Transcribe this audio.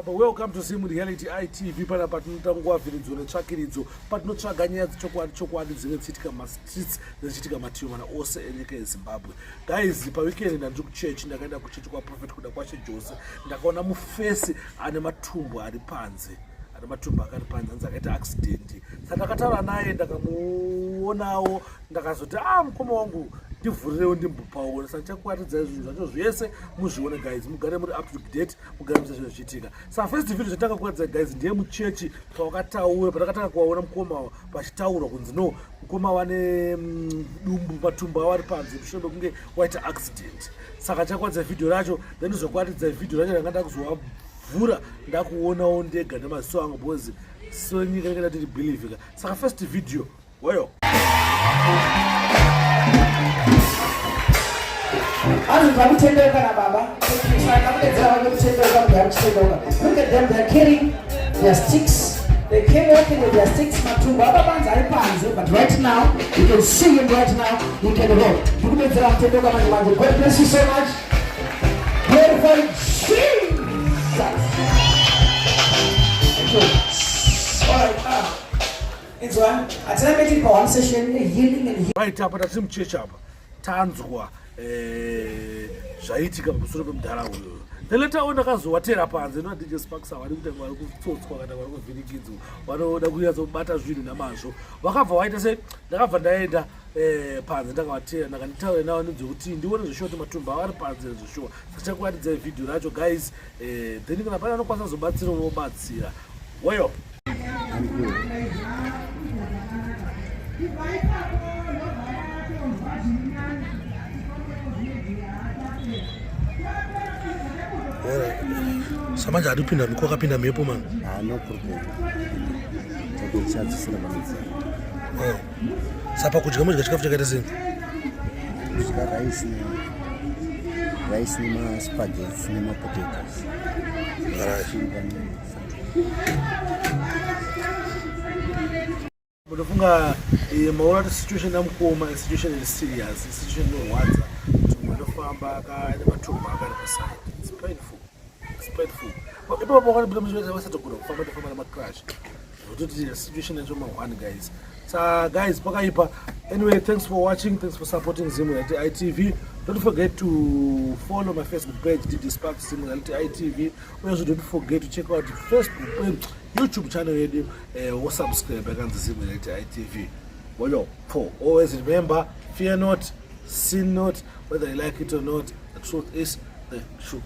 Zimbabwe, welcome to Zim Reality ITV pana patinoita nguva vhiridzo netsvakiridzo patinotsvaga nyaya dzechokwadi chokwadi dzinenge dzichiitika mumastreets dzichiitika mativi mana ose enyika yeZimbabwe. Guys, paweekend ndandiri kuchechi, ndakaenda kuchechi kwaProphet Kudakwashe Jose, ndakaona mufesi ane matumbu ari panze ane matumbu akari panze anzi akaita accident. Saka ndakataura naye ndakamuonawo ndakazoti ah mukoma wangu ndivhurirewo ndimbopaona. Saka ndichakuratidzai zvinhu zvacho zvese muzvione guys, mugare muri up to date mugare musa zvinhu zvichiitika. Saka first video chatanga kuratidza guys ndiye muchechi pawakataura patakatanga kuwaona mukoma pachitaurwa kunzi no mukoma wane dumbu matumbu awo ari panze mushure mekunge waita accident. Saka chakuratidza video racho then zokuratidza video racho ranga ndakuzowavhura ndakuonawo ndega nemaziso angu because so nyika inenge tiri believe ka. Saka first video weyo Anzi vakutendeuka nababa vakudedzera vake kutendeuka kuti akuchitendeuka. Look at them, they are carrying their sticks. They came walking with their sticks. Matumbu ababa anzi ari panze, but right now you can see him right now. He can walk. Ndikudedzera kutendeuka manje manje. God bless you so much. Glorify Jesus. Thank you. All right. Inzwa, hatirambe tiri pa one session healing and healing. Right apa tatiri muchechi apa tanzwa zvaiitika pamusoro pemudhara uyu. Then later on ndakazowatera panze no DJ Sparks vari kuita vari kutsotswa kana vari kuvhirikidzwa vanoda kunyatsobata zvinhu namazvo. Vakabva vaita se ndakabva ndaenda panze ndakavatera ndakanditaura navo ndedzekuti ndione zveshuwa kuti matumbu avo ari panze zveshuwa. Saka chakuratidzai video racho guys then kana pane anokwanisa kuzobatsira vobatsira. Weyo. Samanje adi kupinda miko akapinda mhepo mani. Ah, no problem. Chadzisira panodzi. Oh. Sapa kudya modya chikafu chakaita sei? Kudya rice ne rice nema spaghetti nema potatoes. Right. Munofunga maona kuti situation yamukoma situation is serious, situation inorwadza kuti munhu anofamba akaine matumbu akari paside. It's painful. It's painful. Ipapo wakatopinda muchibhedhlera vasatogona kufamba tofamba namacrash. Zvototi situation yacho ma1 guys. So guys, pakaipa. Anyway, thanks for watching. Thanks for supporting Zim Reality ITV. Don't forget to follow my Facebook page, DJ Sparks Zim Reality ITV. Also, don't forget to check out the Facebook, YouTube channel yedu, subscribe yakanzi Zim Reality ITV. Well, for always remember, fear not, sin not, whether you like it or not, the truth is the truth.